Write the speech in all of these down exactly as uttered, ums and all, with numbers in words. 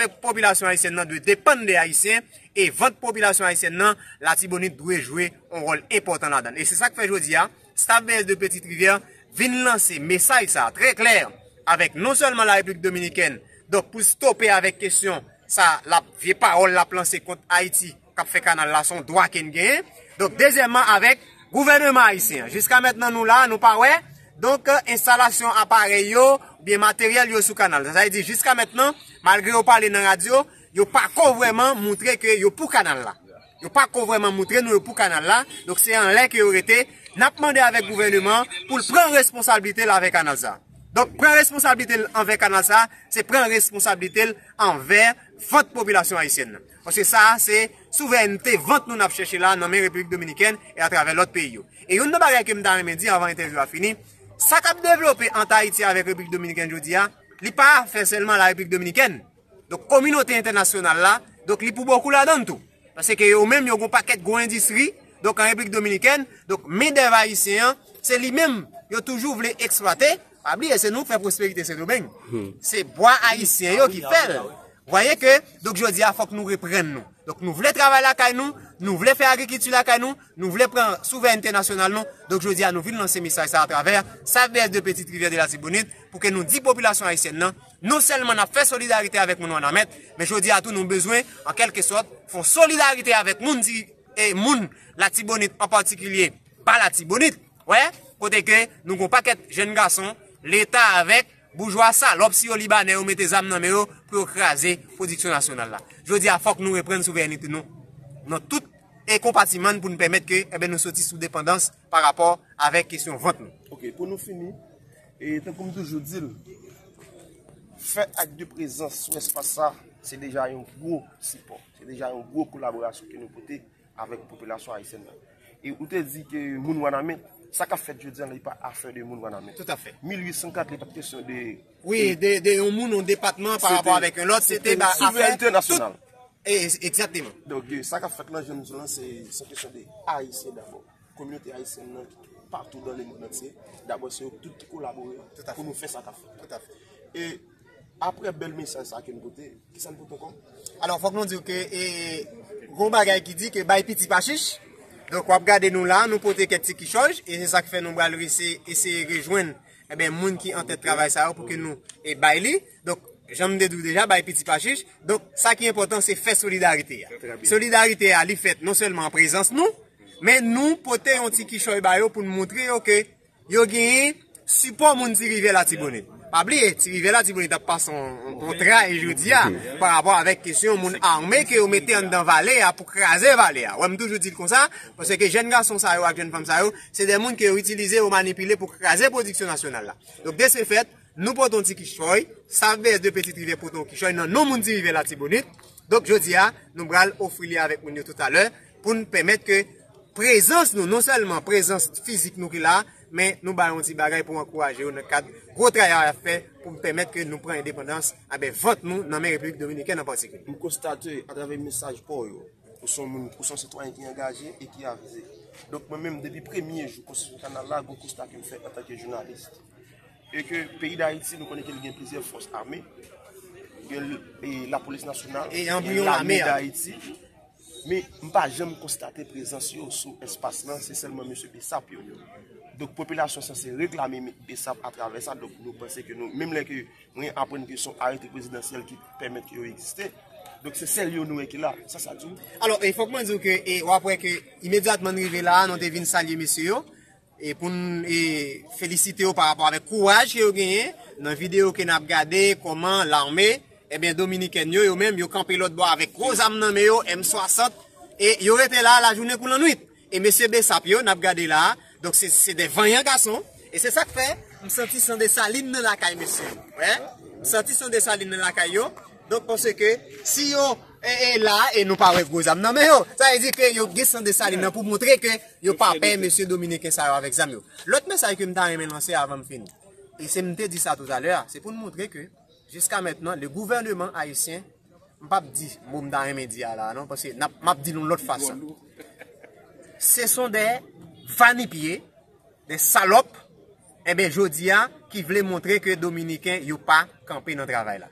pèp, popilasyon ayisyèn nan dwe depann de Ayisyen, e vant popilasyon ayisyèn nan, Latibonit dwe jwe yon wòl enpòtan ladan l. E se sa k fè jodi a, staff V S de Petite Rivière vin lanse mesaj sa a trè klè avèk non sèlman Larepiblik Dominikèn, donk pou stope avèk kesyon sa l ap, vye pawòl l ap lanse kont Ayiti k ap fè kanal la, se yon dwa ke n genyen. Donk, dezyèmman, avèk gouvènman ayisyen an. Jiska mentnan, nou la, nou pa wè. Donk, enstalasyon aparèy yo, oubyen materyèl yo sou kanal. Sa vle di, jiska mentnan, malgre yo pale nan radyo, yo pa ko vrèman moutre ke yo pou kanal la. Yo pa ko vrèman moutre nou yo pou kanal la. Donk, se anlè ke yo rete. N ap mande avèk gouvènman an pou l pran responsablite l avèk kanal sa. Donk, pran responsablite l anvè kanal sa, se pran responsablite l anvè vant popilasyon ayisyèn nan. Paske sa a, se souverènte vant nou n ap chèche la nan men Repiblik Dominikèn e atravè lòt peyi yo. E youn nan bagay ke m ta renmen di anvan entèvyou a fini, sa k ap devlope ant Ayiti avèk Repiblik Dominikèn jodi a, li pa afè sèlman Larepiblik Dominikèn. Donk, kominote entènasyonal la, donk, li pou bokou ladan l tou. Paske yo menm, yo gon pakèt gwo endistri, donk, an Repiblik Dominikèn, donk, mendèv ayisyen an, se li menm, yo toujou vle eksplwate. Pa bliye, se nou k fè pwosperite Sendomeng. Se bwa ayisyen yo ki fè l. Vwaye ke, donk, jodi a, fòk nou reprann nou. Donk, nou vle travay lakay nou, nou vle fè agrikilti lakay nou, nou vle pran souverènte nasyonal nou. Donk, jodi a, nou vin lanse mesaj sa atravè staff V S de Petite Rivière de Latibonit pou ke nou di popilasyon ayisyèn nan, non sèlman n ap fè solidarite avèk moun Wanament, men jodi a tou nou bezwen, an kèlkesòt, fè yon solidarite avèk moun ti, e moun Latibonit an patikilye, pa Latibonit, wè, kote ke nou gon pakèt jèn gason, Leta avèk boujwa salòp si yo Libanè yo mete zam nan men yo pou yo kraze pwodiksyon nasyonal la. Jodi a, fòk nou reprann souverènte nou nan tout e konpatimann pou n pèmèt ke, enben, nou soti sou depandans pa rapò avèk kesyon vant nou. Ok, pou nou fini, e tankou m toujou di l, fè ak de prezans sou espas sa, se deja yon gwo sipò, se deja yon gwo kolaborasyon ke nou pote avèk popilasyon ayisyèn nan. E ou te di ke moun Wanament, sa k ap fèt jodi a, li pa afè de moun Wanament. Toutafè. Mil uit san kat, li pa t kesyon de Wi, de, de yon moun, yon depatman pa rapò avèk yon lòt, se te ba afè souvènte nasyonal. E, egzakteman. Donk, e, sa k ap fèt la, jan m di w lan, se, se kesyon de Ayisyen dabò. Kominote ayisyèn nan ki patou dan lemonn antye, dabò se yo tout ki kolabore pou nou fè sa k ap fèt. Toutafè. E apre bèl mesaj sa ke nou pote, kisa n pote ankò? Alò, fòk nou di w ke, e, gon bagay ki di ke bay piti pa chich. Donk, w ap gade nou la, nou pote kèk ti kichòj, e se sa k fè nou pral rese, eseye rejwenn, enben, moun ki antèt travay sa yo pou ke nou, e, bay li. Donk, jan m te di w deja, bay piti pa chich. Donk, sa ki enpòtan, se fè solidarite a. Solidarite a, li fèt non sèlman an prezans nou, men nou pote yon ti kichòy ba yo pou n montre yo ke yo genyen sipò moun Ti Rivyè Latibonit. Pa bliye, Ti Rivyè Latibonit ap pase yon, yon, yon tray jodi a pa rapò avèk kesyon moun ame ke yo mete anndan vale a pou kraze vale a. Wè, m toujou di l konsa, paske jèn gason sa yo ak jèn fanm sa yo, se de moun ke yo itilize, yo manipile pou kraze pwodiksyon nasyonal la. Donk, de se fèt, nou pote yon ti kichòy, staff V S de Petite Rivière pote yon kichòy nan non moun Ti Rivyè Latibonit. Donk, jodi a, nou pral ofri li avèk moun yo toutalè pou n pèmèt ke prezans nou, non sèlman prezans fizik nou ki la, men nou ba yo yon ti bagay pou ankouraje yo nan kad gwo travay y ap fè pou pèmèt ke nou pran endepandans avèk vant nou nan men Repiblik Dominikèn an patikilye. M konstate atravè mesaj pa w yo, ou se yon moun, ou se yon sitwayen ki angaje e ki avize. Donk, mwen menm, depi premye jou konstriksyon kanal la, gon konsta ke m fè antanke jounalis. E ke peyi Dayiti, nou konnen ke l gen plizyè fòs ame. Gen l-, e lapolis nasyonal, e anbriyon lame lame a. Dayiti. Men m pa janm konstate prezans yo sou espas lan, se sèlman mesye Bessap yo. Donk, popilasyon sanse reklame Bessap atravè sa. Donk, nou panse ke nou, menm lè ke mwen aprann ke se yon arete prezidansyèl ki pèmèt ke yo egziste. Donk, se sèl yo nou wè ki la. Sa, sa di w? Alò, e fòk mwen di w ke, e w ap wè ke imedyatman n rive la a, nou te vin salye mesye yo. E pou n, e, felisite yo pa rapò avèk kouraj ke yo genyen nan videyo ke n ap gade, kòman lame, ebyen, dominikèn yo, yo menm, yo kanpe lòt bò avèk gwo zam nan men yo, M swasant, e yo rete la lajounen kou lannwit. E mesye Bessap yo, n ap gade la a, donk se, se de vanyan gason, e se sa k fè, m santi san Desalin nan lakay mesye yo. Wè, m santi san Desalin nan lakay yo, donk paske si yo, e, e la, e nou pa wè gwo zam nan men yo, sa vle di ke yo gen san Desalin nan pou montre ke yo pa pè mesye dominiken sa yo avèk zam yo. Lòt mesaj ke m ta renmen lanse avan m fini, e se m te di sa toutalè a, se pou n montre ke jiska mentnan, le gouvernement haïtien, m p ap di mo m ta renmen di a la a non, paske n ap, m ap di l yon lòt fason. Ce sont des va-n-pieds, des salopes, enben, jodi a, ki vle montre ke dominiken yo pa kanpe nan travay la.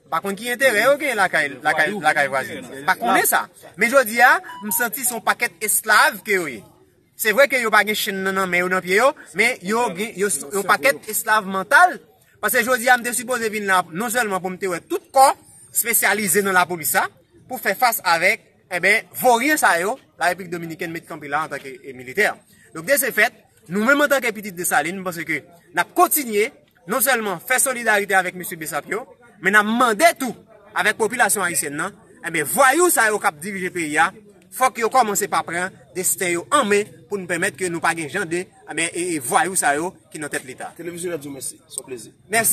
Pa konn ki enterè yo gen lakay lakay lakay vwazen. Pa konnen sa. Men jodi a, m santi se yon pakèt esklav ke yo ye. Se vre ke yo pa gen chenn nan nan men yo, nan pye yo, men yo gen yo yon pakèt esklav mantal. Paske jodi a, m te sipoze vin la non sèlman pou m te wè tout kò espesyalize nan lapolis la pou fè fas avèk, enben, voryen sa yo la Repiblik Dominikèn met kanpe la antanke militè. Donk de se fèt, nou menm antanke pitit Desalin, m panse ke n ap kontinye non sèlman fè solidarite avèk mesye Besap yo, men n ap mande tou avèk popilasyon ayisyèn nan, enben, vwayou sa yo k ap dirije peyi a, fòk yo kòmanse pa pran desten yo an men pou n pèmèt ke nou pa gen jan de enben, e, e vwayou sa yo ki nan tèt Leta. Televizyonè di w mèsi. Se yon plezi. Mèsi.